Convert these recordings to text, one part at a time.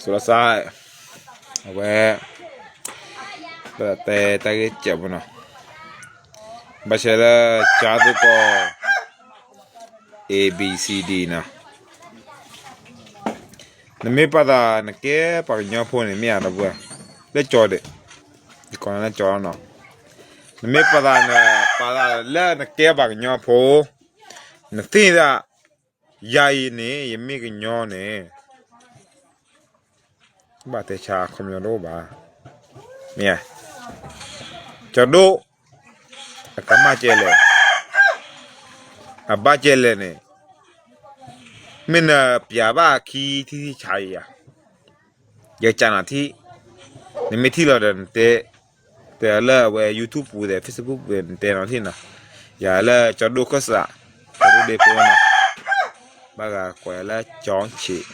စိၤလီၤစါ, အဝဲ ပတဲတၢ်ဂ့ၢ်ကဲးဖိနီၤ, ဘၣ်ဆဲးလၢ ကၠါသကိး A B C D နီၤ, နမ့ၢ်ပာ်သးနကဲပှၤကညီဖိန့ၣ် မ့ၢ်ဧါဒီပုၢ်ဝဲၢ်, လၢကၠီဒံး, ယကိးနၤလၢကၠီနီၤ, နမ့ၢ်ပာ်သးနပာ်သးလၢနကဲပှၤကညီဖိ, နသ့ၣ်ညါ ယၤအံၤန့ၣ် ယမ့ၢ်ကညီန့ၣ် ဘၣ်တဲဆါအခီပညီတအိၣ်ဘၣ်, မ့ၢ်ဧါ, ကၠီဒိၣ် အကမၣ်ကဲလဲၣ်, အဘၣ်ကဲလဲၣ်န့ၣ်, မ့ၢ်နပျးဘၣ်အခံထံၣ်ထံၣ်ဆါယၤ, ယကနၤထံၣ်, နမ့ၢ်ထံၣ်လီၤဒီးနတဲ, တဲလၢအဝဲ YouTube ပူၤဒီး Facebook ပူၤဒီး နတဲနီၤထံၣ်နီၤ, ယၤလၢကၠီဒိၣ်ခၢၣ်စး, ကၠီဒိၣ်ဒ့ဖိနီၤ, ဘၣ်ဂၤကွဲးလၢကၠီဆံး,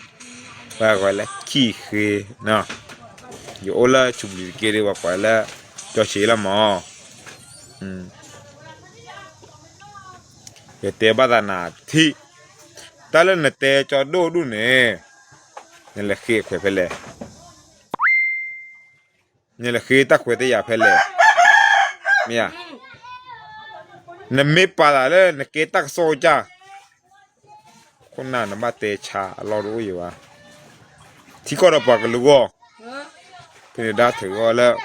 ဘၣ်ဂၤကွဲးလၢခံၣ်ဃ့နီၤ, ယအိၣ်လၢဆူးပျံၤတက့ၢ်ဒီး ပှၤကွဲးလၢကၠီဆံးလီၤမး, ယတဲဘၣ်သးနၤထံၣ်, တၢ်လၢနတဲကၠီဒိၣ်ဒူၣ်န့ၣ်, နလဲၤဃ့ခွဲးဖဲလဲၣ်, နလဲၤဃ့တၢ်ခွဲးတၢ်ယာ်ဖဲလဲၣ်, မ့ၢ်ဧါ, နမ့ၢ်ပာ်သးလၢနကဲတၢ်ကစီၣ်ကစၢ်, ခိၣ်နၢ်နဘၣ်တဲဆါအလီၢ်တအိၣ်ယံၤဘၣ်, ထံကီၢ်ဒီးပှၤကလုာ်ဂီၢ်, ဖဲန့ၣ်ဒၣ်ထုးဂီၢ်လၢ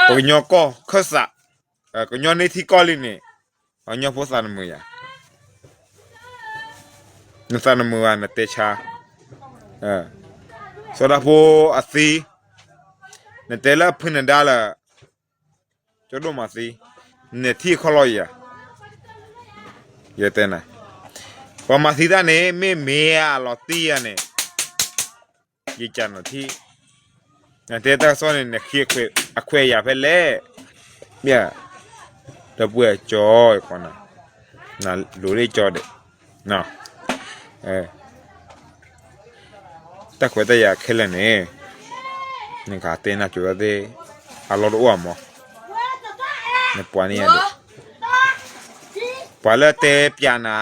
ပှၤကညီကီၢ်ခၢၣ်စး, ကညီန့ၢ်ထံကီၢ်လံန့ၣ်, ပှၤကညီဖိသးတမုာ်ယၤ, နသးတမုာ်ဘၣ်နတဲဆါ, စီၤဒၤဖိအသံ, နတဲလၢဖုနဒါလၢ ကၠီဒိၣ်မၤသံ, နထံၣ်ခီၣ်လီၤယၤ, ယတဲနၤ, ပှၤမၤသံတၢ်န့ၣ် မ့ၢ်မ့ၢ်အလီၤတံၢ်ယၤန့ၣ်, ယကနၤထံၣ်, နတဲတၢ်ကစီၣ်န့ၣ် နဃ့အခွဲးယာ်ဖဲလဲၣ်, မ့ၢ်ဧါ, ဒီပုၢ်ဝဲၢ်ကၠီ, နလိၤလၢကၠီဒံး, တၢ်ခွဲးတၢ်ယာ်ခဲလၢာ်န့ၣ်, နကတဲနၢ်ကၠိသ့ၣ်, အလီၢ်တအိၣ်အမး, နပှၤန့ၣ်ယၤဒံး, ပှၤလၢတဲပျးနၤ,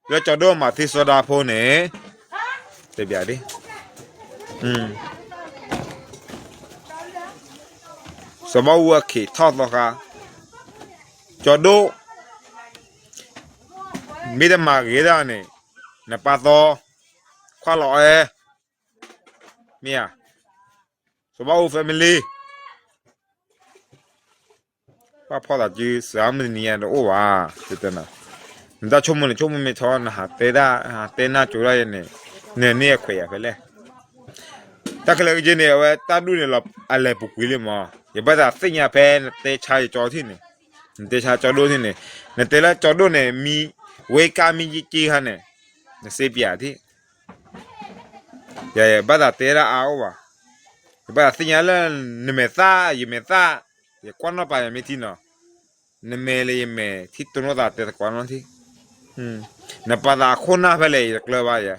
လၢကၠီဒိၣ်မၤသံစီၤဒၤဖိန့ၣ်, တဲပျးဒံး, စီၤဘၣ်အူအခံးထီၣ်သီခါ, ကၠီဒိၣ်, မ့ၢ်တမၤဂ့ၤဒၣ်န့ၣ်, နပာ်သီ, ခွါလီၤအဲ, မ့ၢ်ဧါ, စီၤဘၣ်အူ family ပှၤဖီၣ်သးစုစှၤမုၢ်တနံၤညါတအိၣ်ဘၣ်, တဲနၤ, နတၢ်ဆိကမိၣ်န့ၣ် ဆိကမိၣ်မ့ၢ်ထီ နဟးတဲတၢ်, ဟးတဲနၢ်ကၠိဒၣ်ယဲန့ၣ်, နန့ၢ်အခွဲးယာ်ဖဲလဲၣ်, တၢ်ခဲလၢာ်ကယဲန့ၣ် အဝဲတၢ်ဒူၣ်န့ၣ်လီၤ အလဲၤပူၤကွံာ်လံမး, ယဘၣ်သးသ့ၣ်ညါဖဲနတဲဆါယကၠီထံၣ်န့ၣ်, နတဲဆါကၠီဒိၣ်ထံၣ်န့ၣ်, နတဲလၢကၠီဒိၣ်န့ၣ် မံ, ဝဲကါမံယက့ခါန့ၣ်, နစ့ပျးထံၣ် ယဘၣ်သးတဲဒၣ်အါအိၣ်ဘၣ်, ယဘၣ်သ့ၣ်ညါလၢ နမဲာ်သၣ် ယမဲာ်သၣ်, ယကွၢ်နီၣ်ပာ်ယမ့ၢ်ထံနီၤ, နမဲာ်လၢယမဲာ်ထံတိၢ်နီၣ်သးတဲသကိးနီၣ်ထံ, နပာ်သးအခိၣ်နၢ်ဖဲလဲၣ် ယတကျၢၤဘၣ်ယၤ,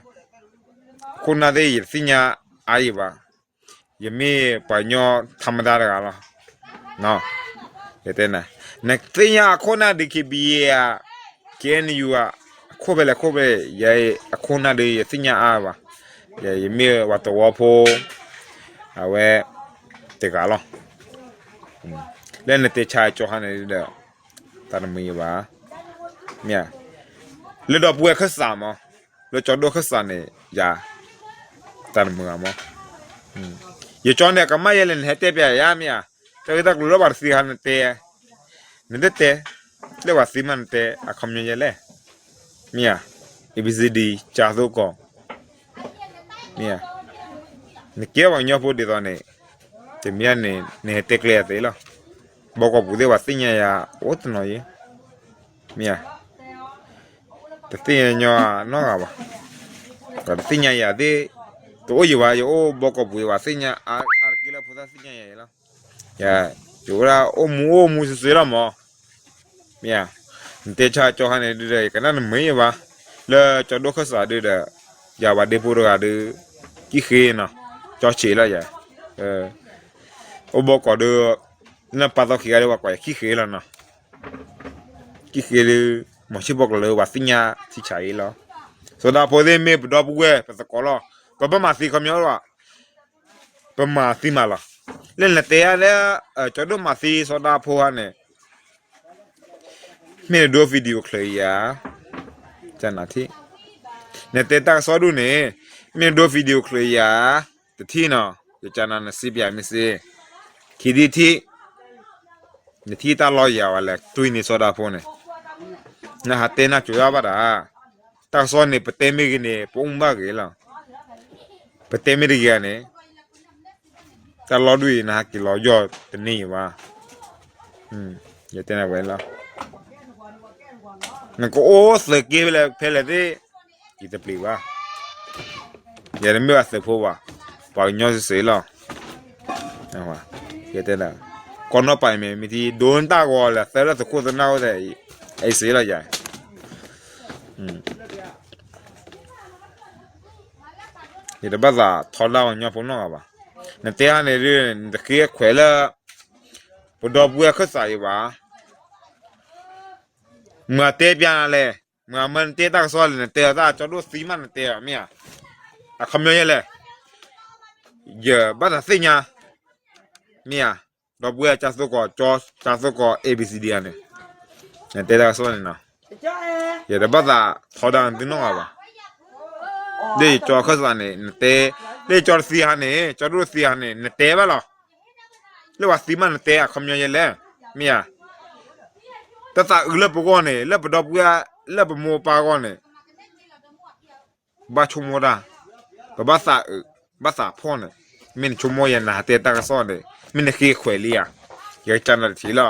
အခိၣ်နၢ်သ့ၣ်ယတသ့ၣ်ညါအါယံၤဘၣ်, ယမ့ၢ်ပှၤကညီထါမတၤတဂၤလီၤ ယတဲနၤ, နသ့ၣ်ညါအခိၣ်နၢ်ဒုး DKBA ဧါ, KNU ဧါ, အခိၣ်ဖဲလဲၣ်ခိၣ်ဖဲလဲၣ်, ယအခိၣ်နၢ်ဒုး ယသ့ၣ်ညါအါဘၣ်, ယမ့ၢ်ပှၤသဝီဖိ အဝဲ တဂၤလီၤ, လၢနတဲဆါကၠီဟါန့ၣ်ဒီး တၢ်တမုာ်ယၤဘၣ်, မ့ၢ်ဧါ, လၢဒီပုၢ်ဝဲၢ်ခၢၣ်စးမး, လၢကၠီဒိၣ်ခၢၣ်စးန့ၣ် ယၤ တၢ်တမုာ်ဘၣ်မး, ယကၠီန့ၣ် အကမၣ်ယဲလဲၣ် နဟဲတဲပျးယၤ မ့ၢ်ဧါ, တၢ်ဂ့ၢ်တၢ်ကျိၤလၢပှၤတသံခါနတဲ, နတတဲ, လၢပှၤသံမးနတဲ အခီပညီယဲလဲၣ်, မ့ၢ်ဧါ, A B C D ကၠါသိကီး မ့ၢ်ဧါ, နကဲပှၤကညီဖိဒ်သိးန့ၣ်, တမ့ၢ်န့ၣ် နဟဲတဲကျဲအသ့လီၤ, ဘီကီၢ်ပူၤသ့ၣ်ပှၤသ့ၣ်ညါယၤ အိၣ်တနီၤယံၤ, မ့ၢ်ဧါ, တသ့ၣ်ညါညီနီတဂၤဘၣ်, ပှၤတသ့ၣ်ညါယၤသ့ၣ်, တအိၣ်ယံၤဘၣ်, ယအိၣ်ဘီကီၢ်ပူၤ ပှၤသ့ၣ်ညါအါတက့ၢ်လၢဖိသၣ်သ့ၣ်ညါယၤအံၤလီၤ, ယအိၣ်ဒၣ်အိၣ်မူအိၣ်မူစ့ၢ်ကီးလီၤမး မ့ၢ်ဧါ, နတဲဆါကၠီဟါန့ၣ်ဒုးဒီး ယကနၣ်နမ့ၢ်ယံၤဘၣ်, လၢကၠီဒိၣ်ခၢၣ်စးဒုးဒီး, ယၤပှၤဒ့ဖိတဂၤဒုး, ကံၣ်ဃ့နီၤ, ကၠီဆံးလီၤယၤ, အိၣ်ဘီကီၢ်ဒုး, လၢပာ်သီခံဂၤဒုး ပှၤကွၢ်ယၤကံၣ်ဃ့လီၤနီၤ, ကံၣ်ဃ့ဒုး, မီၤဆံၣ်ဖိကျိာ်လၢပှၤသ့ၣ်ညါထံဆးအံၤလီၤ, စီၤဒၤဖိသ့ၣ်မ့ၢ်ပဒီပုၢ်ဝဲၢ်ပသကိးလီၤ, ကဘၣ်မၤသံခီပညီလီၤ. ပမၤသံမးလီၤ. လၢနတဲဧါလၢ ကၠီဒိၣ်မၤသံစီၤဒၤဖိဧါန့ၣ် မ့ၢ်နဒိ video ချၢးယၤ, နတဲတၢ်ကစီၣ်ဒူၣ်န့ၣ် မ့ၢ်နဒိ video ချၢးယၤ, တထံၣ်နီၤ, ယကနၤနစံးပၠးမ့ၢ်စ့, ခံထံၣ်ထံၣ်, နထံၣ်တၢ်လီၢ်ယၤဝဲလဲၣ် တွံၢ်န့ၢ်စီၤဒၤဖိန့ၣ်, နဟးတဲနၢ်ကိၤဒၣ်ဘၣ်တၢ်, တၢ်ကစီၣ်န့ၣ် ပတဲမ့ၢ်ဂ့ၤန့ၣ် ပအိၣ်မူဘၣ်ဂ့ၤလီၤ. ပတဲမ့ၢ်တဂ့ၤန့ၣ် တၢ်လီၢ်ဒူၣ်အံၤ နဟးက့ၤလီၤယီၢ်တန့ၢ်ဘၣ်. ယတဲနၤဝဲလီၤ. နကအိၣ်သုးက့ဖဲလဲၣ်ဖဲလဲၣ်သ့ၣ် ယတပျံၤဘၣ်. ယတမ့ၢ်ဘၣ်သုးဖိဘၣ်, ပှၤကညီစ့ၢ်လီၤ. ယတဲနၤ, ကီၢ်နီၣ်ပၤအံၤမ့ၢ်မ့ၢ်ထံဒိၣ်တၢ်ဂီၤလဲၤသၢလၢသုးခိၣ်သနၢ်အိၣ်သ့ၣ်, အံၤစ့လီၤယၤ ယတဘၣ်သးထီဒါပှၤကညီဖိနီတဂၤဘၣ်. နတဲဟါန့ၣ်ဒုး နတဃ့ခွဲးလၢ ပဒီပုၢ်ဝဲၢ်ခၢၣ်စးအံၤဘၣ်. မၤတဲပၠးနၤလဲၣ်, မၤမၢနတဲတၢ်ကစီၣ်လဲၣ်, နတဲအီၤတၢ်ကၠီဒိၣ်သံမးနတဲအီၤမ့ၢ်ဧါ. အခီပညီယဲလဲၣ်, ယဘၣ်သးသ့ၣ်ညါ မ့ၢ်ဧါ. ဒီပုၢ်ဝဲၢ်ကၠၢ်သိၣ်ကီး ကၠီကၠၢ်သိၣ်ကီး A B C D ဧါန့ၣ်, နတဲတၢ်ကစီၣ်န့ၣ်နီၤ, ယတဘၣ်သးထီဒါနသုနီတဂၤဘၣ်. လၢယကၠီခၢၣ်စးန့ၣ် နတဲ, လၢယကၠီတသံဟါန့ၣ် ကၠီဒိၣ်တသံဟါန့ၣ် နတဲဘၣ်လီၤ. လၢပှၤသံမးနတဲအခီပညီယဲလဲၣ်, မ့ၢ်ဧါ. တၢ်သးအုးလၢပဂီၢ်န့ၣ် လၢပဒီပုၢ်ဝဲၢ် လၢပမိၢ်ပၢ်အဂီၢ်န့ၣ် ဘၣ်ဆိကမိၣ်တၢ်, ပဘၣ်သးအုး, ဘၣ်သးဖှီၣ်န့ၣ်, မ့ၢ်နဆိကမိၣ်ယၤနဟးတဲတၢ်ကစီၣ်န့ၣ် မ့ၢ်နဃ့ခွဲးလံဧါ, ယကစၢ်နၤတထံၣ်လီၤ.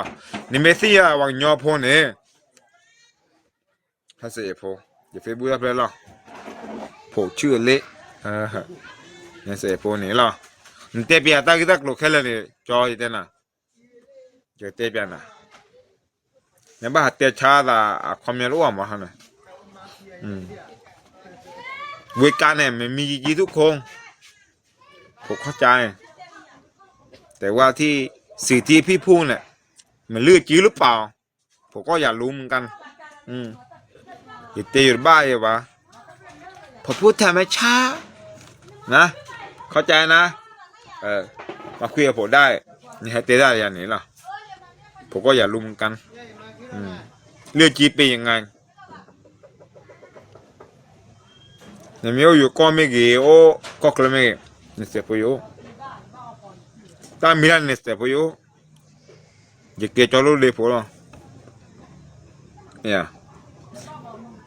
နမ့ၢ်သ့ၣ်ညါပှၤကညီဖိန့ၣ် ဟဲစဲးဖိ, ယ Facebook တၢ်ဖျၢၣ်လီၤ, ဖိးဆူၣ်အလ့, နဟဲစဲးဖိန့ၣ်လီၤ. နတဲပၠးတၢ်ဂ့ၢ်တၢ်ကျိၤခဲလၢာ်န့ၣ် ကၠီယတဲနၤ, ယတဲပၠးနၤ, နဘၣ်ဟးတဲဆါသးအခီပညီတအိၣ်မးဟါန့ၣ်, ဝ့ၢ်ကါန့ၣ် မ့ၢ်မံယံၤကံထူၣ်ခိၣ်, ဖိးခီၣ်ကါန့ၣ်, တဲဝဲထံၣ် စံးထံၣ်ဖံၣ်ဖူန့ၣ်, မ့ၢ်လုၢ်ကံလုၢ်ပာ်အီၤ, ဖိးကီၢ်ယၤလူမုၢ်ကၢ်, ယတဲယိၤတဘၣ်ယဲဘၣ်, ဖိးဖူထၢမ့ၢ်ဆါ, ခီၣ်ကါနၤ, မၤခွံအဖိးဒၣ်, နဟဲတဲဒၣ်ယၤန့ၣ်လီၤ, ဖိးကီၢ်ယၤလူမုၢ်ကၢ်, လုၢ်ကံပ့ၤယၤ နမ့ၢ်အိၣ်ယိၤကီၢ်မ့ၢ်ဂ့ၤ, အိၣ်ကီၢ်ချၢမ့ၢ်ဂ့ၤ, နစဲးဖိယအိၣ်, တၢ်မံၤလၢ်န့ၣ် နစဲးဖိယအိၣ်, ယကဲကၠီဒိၣ်ဒ့ဖိလီၤ.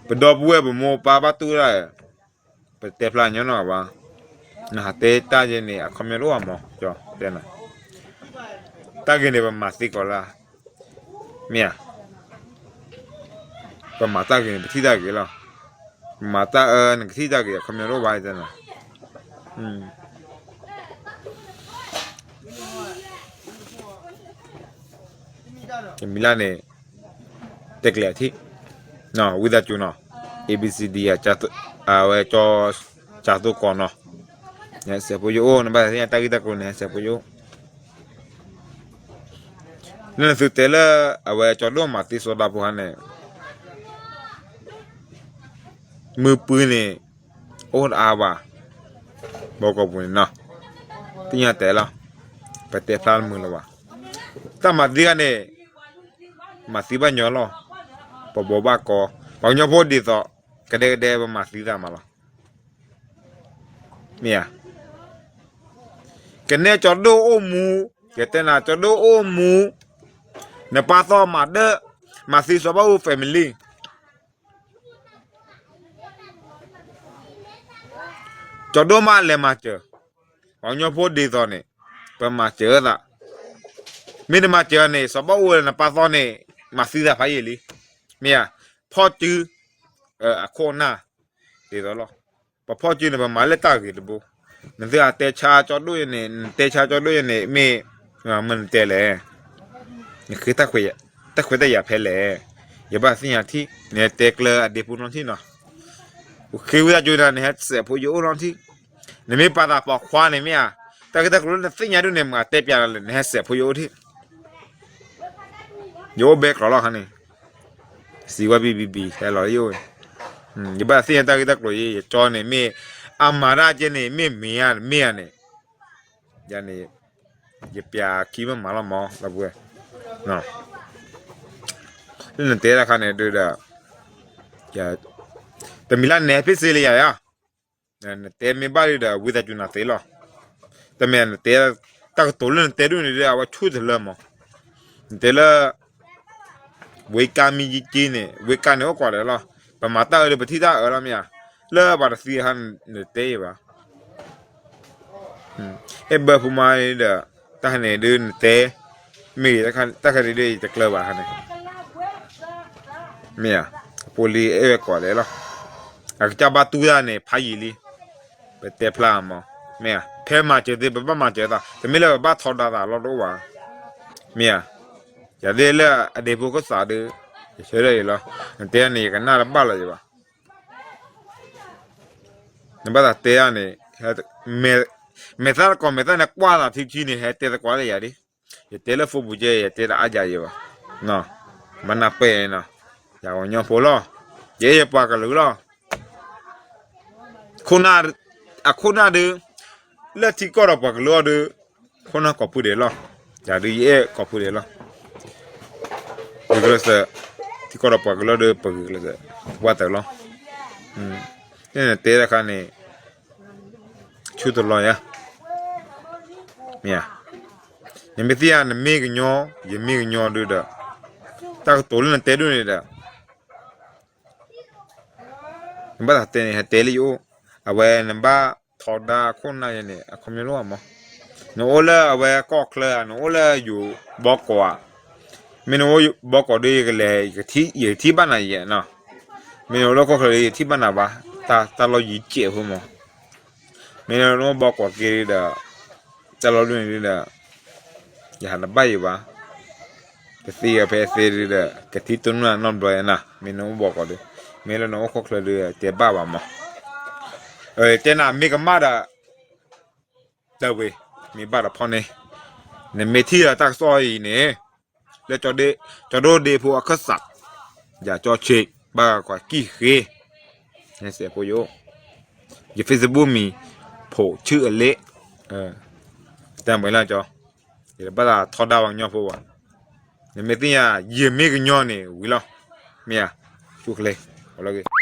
ပဒီပုၢ်ဝဲၢ်ပမိၢ်ပၢ်ဘၣ်တူၢ်ဒၣ်, ပတဲဖျါညီနီၢ်ဘၣ်, နဟးတဲတၢ်ယဲန့ၣ် အခီပညီတအိၣ်မး, တဲနၤ, တၢ်ဂ့ၤန့ၣ် ပမၤသံကီးလၢ, မ့ၢ်ဧါ, ပမၤတၢ်ဂ့ၤန့ၣ် ပထံၣ်တၢ်ဂ့ၤလီၤ, ပမၤတၢ်အၢန့ၣ် ကထံၣ်တၢ်ဂ့ၤ အခီပညီတအိၣ်ဘၣ် တဲနၤ. တမံၤလၢ်န့ၣ် တဲကျဲၤအထံၣ်, ဝံသးစူၤနီၤ, A B C D အဝဲကၠီသိးကီးနီၤ, နဟဲစဲးဖိယအိၣ်, နဘၣ်သ့ၣ်ညါတၢ်ဂ့ၢ်တၢ်ကျိၤန့ၣ် ဟဲစဲးဖိယအိၣ်, လၢနသုတဲလၢ အဝဲကၠီဒိၣ်မၤသံစီၤဒၤဖိဟါန့ၣ် မုၢ်ပှံၤန့ၣ် အိၣ်တအါဘၣ်, ဘီကီၢ်ပူၤန့ၣ်နီၤ, သ့ၣ်ညါတဲလီၤ, ပတဲဖျါတမုာ်လၢၤဘၣ်, တၢ်မၤသံဂၤန့ၣ် မၤသံဘၣ်ညီလီၤ, ပဘိးဘၣ်ကီ, ပှၤကညီဖိဒ်သိး ကဒဲကဒဲပမၤသံသးမးလီၤ, မ့ၢ်ဧါ, ကနဲကၠီဒိၣ်အိၣ်မူ, ယတဲနၤ ကၠီဒိၣ်အိၣ်မူ, နပၢ်သီမၤဒၢၣ်, မၤသံစီၤဘၣ်အူ family ကၠီဒိၣ်မးလဲၤမၤစၢၤ, ပှၤကညီဖိဒ်သိးန့ၣ် ပမၤစၢၤသး, မ့ၢ်တမၤစၢၤန့ၣ် စီၤဘၣ်အူနပၢ်သီန့ၣ် မၤသံသးဖးယံာ်လံ, မ့ၢ်ဧါ, ဖီၣ်စု, အခိၣ်အနၢ်, ဒ်သိးလီၤ, ပဖီၣ်စုန့ၣ် ပမၤလၢတၢ်ဂ့ၤတဘိ, နသုအတဲဆါကၠီဒိၣ်ယဲန့ၣ် နတဲဆါကၠီဒိၣ်ယဲန့ၣ် မ့ၢ်မနုၤတဲလဲၣ်, နဃ့တၢ်ခွဲးတၢ်ယာ်ဖဲလဲၣ်, ယဘၣ်သ့ၣ်ညါထံၣ်, နဟဲတဲကျၢၤအဒ့ဖိနီထံၣ်နီၤ, ပဃ့ဝံသးစူၤနၤ နဟဲစဲးဖိယအိၣ်နီထံၣ်, နမ့ၢ်ပာ်သးပိာ်ခွါန့ၣ်မ့ၢ်ဧါ, တၢ်ဂ့ၢ်တၢ်ကျိၤလၢနသ့ၣ်ညါဒ်န့ၣ် မၤတဲပၠးနၤလဲၣ် နဟဲစဲးဖိယအိၣ်ထံၣ်, ယအိၣ်ဘဲကျီးလီၤခါန့ၣ်, စံးဝဲဘံဘံဘံ ဟဲလီၤယအိၣ်, ယဘၣ်သ့ၣ်ညါတၢ်ဂ့ၢ်တၢ်ကျိၤယဲ ယကၠီန့ၣ်မ့ၢ် အမၤတၢ်ကဲန့ၣ် မ့ၢ်မ့ၢ်ဧါ မ့ၢ်ဧါန့ၣ်, ယၤန့ၣ် ယပျးခံမ့ၢ်မၤလီၤမး လၢပှဲၤ, လၢနတဲတၢ်ခါန့ၣ်ဒုးဒီး တမံၤလၢနဲဖ့စ့လၢယၤဧါ, နတဲမ့ၢ်ဘၣ်ဒုးဒီး ဝံသးစူၤနၤသ့လီၤ. တမ့ၢ်နတဲ တၢ်ကတိၤလၢနတဲဒ်န့ၣ်ဒီး အဝဲဆူၣ်တလၢမး, နတဲလၢ ဝ့ကါမံယက့န့ၣ် ဝ့ကါန့ၣ်အိၣ်ကွၢ်ဒဲးလီၤ. ပမၤတၢ်အၢဒီး ပထံၣ်တၢ်အၢလီၤမ့ၢ်ဧါ, လၢပှၤတသံအခါနတဲယံၤဘၣ်. အဲၣ်ဘၢဖိမါဒီး တၢ်ခါန့ၣ်ဒုးနတဲ, မ့ၢ်ဂ့ၤ တၢ်ခါန့ၣ်ဒုးယတကျၢၤဘၣ်ခါန့ၣ်, မ့ၢ်ဧါ, အဖိလံအဲၣ်ဝဲကွၢ်ဒဲးလီၤ. အကစၢ်ဘၣ်တူၢ်တၢ်န့ၣ် ဖးယံာ်လံ, ပတဲဖျါမး, မ့ၢ်ဧါ, ဖဲမၤစၢၤသ့ ပဘၣ်မၤစၢၤသး တမ့ၢ်လၢပဘၣ်ထီဒါသးလီၤတအိၣ်ဘၣ်, မ့ၢ်ဧါ, ယၤသ့ၣ်လၢအဒ့ဖိကစးဒုး, ယဆၢထၢၣ်အံၤလီၤ, နတဲန့ၣ် ယကနၣ်တဘၣ်လီၤယံၤဘၣ်. နဘၣ်သးတဲဒၣ်န့ၣ်, မဲာ်သၣ်တကိးမဲာ်သၣ်န့ၣ် ကွၢ်သးထံထံန့ၣ် ဟဲတဲသကိးလၢယၤဒ်, ယတဲလၢဖိပူၤကဲ ယတဲတအါယၤယံၤဘၣ်, မနၢ်ပၢၢ်နီၤ, ယၤကညီဖိလီၤ, ယအဲၣ်ယပှၤကလုာ်လီၤ. အခိၣ်နၢ်ဒုး, လၢထံကီၢ်ဒီးပှၤကလုာ်အီၤဒုး, ခိၣ်နၢ်ကိးဖုဒဲးလီၤ, ယၤဒုးယအဲၣ်ကိးဖုဒဲးလီၤ. ဂုာ်ကျဲးစၢး, ထံကီၢ်ဒီးပှၤကလုာ်ဒီး ပဂုာ်ကျဲးစၢး, ပှၤတၢၢ်လီၤ. တဲတခါန့ၣ် ဆူၣ်တလီၤယၤ, မ့ၢ်ဧါ, နမ့ၢ်သ့ၣ်ညါ နမ့ၢ်ကညီ, ယမ့ၢ်ကညီဒုးဒီး, တၢ်ကတိၤလၢနတဲဒ်န့ၣ်ဒီး နဘၣ်သးတဲန့ၣ် ဟဲတဲလၢယအိၣ်, အဝဲနဘၣ်ထီဒါအခိၣ်နၢ်ယဲန့ၣ် အခီပညီလီၤမး, နအိၣ်လၢအဝဲကီၢ်ချၢဧါ, နအိၣ်လၢယိၤဘီကီးဧါ, မ့ၢ်နအိၣ်ဘီကီးဒီး ယကလဲၤ, ယကထံၣ်ဘၣ်နၤယဲနီၤ, မ့ၢ်နအိၣ်လၢကီၢ်ချၢဒီး ယထံၣ်ဘၣ်နၤဘၣ်, တၢ်လီၢ်ယံၤစဲးဖိမး, မ့ၢ်နအိၣ်ဘီကီးက့ၤဒီး, တၢ်လီၢ်ဒ်န့ၣ်ဒီး, ယဟးတဘၣ်ယံၤဘၣ်, ကသံအဖဲသ့ဒုးဒီး ကထံၣ်တိၢ်နီၣ်နီတဘျီနၤ, မ့ၢ်နအိၣ်ဘီကီးဒီး, မ့ၢ်လၢနအိၣ်ကီၢ်ချၢဒီး တဲဘၣ်ဘၣ်မး, တဲနၤမ့ၢ်ကမၣ်ဒီး, တၢ်ဝဲ, မ့ၢ်ဘၣ်ဒီးဖီန့ၣ်, နမ့ၢ်ထံၣ်ဒီးတၢ်ကစီၣ်အံၤန့ၣ်, လၢ, ကၠီဒိၣ်ဒ့ဖိအခၢၣ်စး, ယၤကၠီဆံး, ဘၣ်ကွၢ်ကံၢ်ဃ့, ယအိၣ်, ယ Facebook မံၤ, ဖိးဆူၣ်အလ့, တၢ်မၤလၢကၠီ, ယတဘၣ်သးထီဒါပှၤကညီဖိဘၣ်, နမ့ၢ်သ့ၣ်ညါ ယမ့ၢ်ကညီန့ၣ်ဝံၤလီၤ, မ့ၢ်ဧါ, ဆူၣ်ချ့, အလီၤဂ့ၤ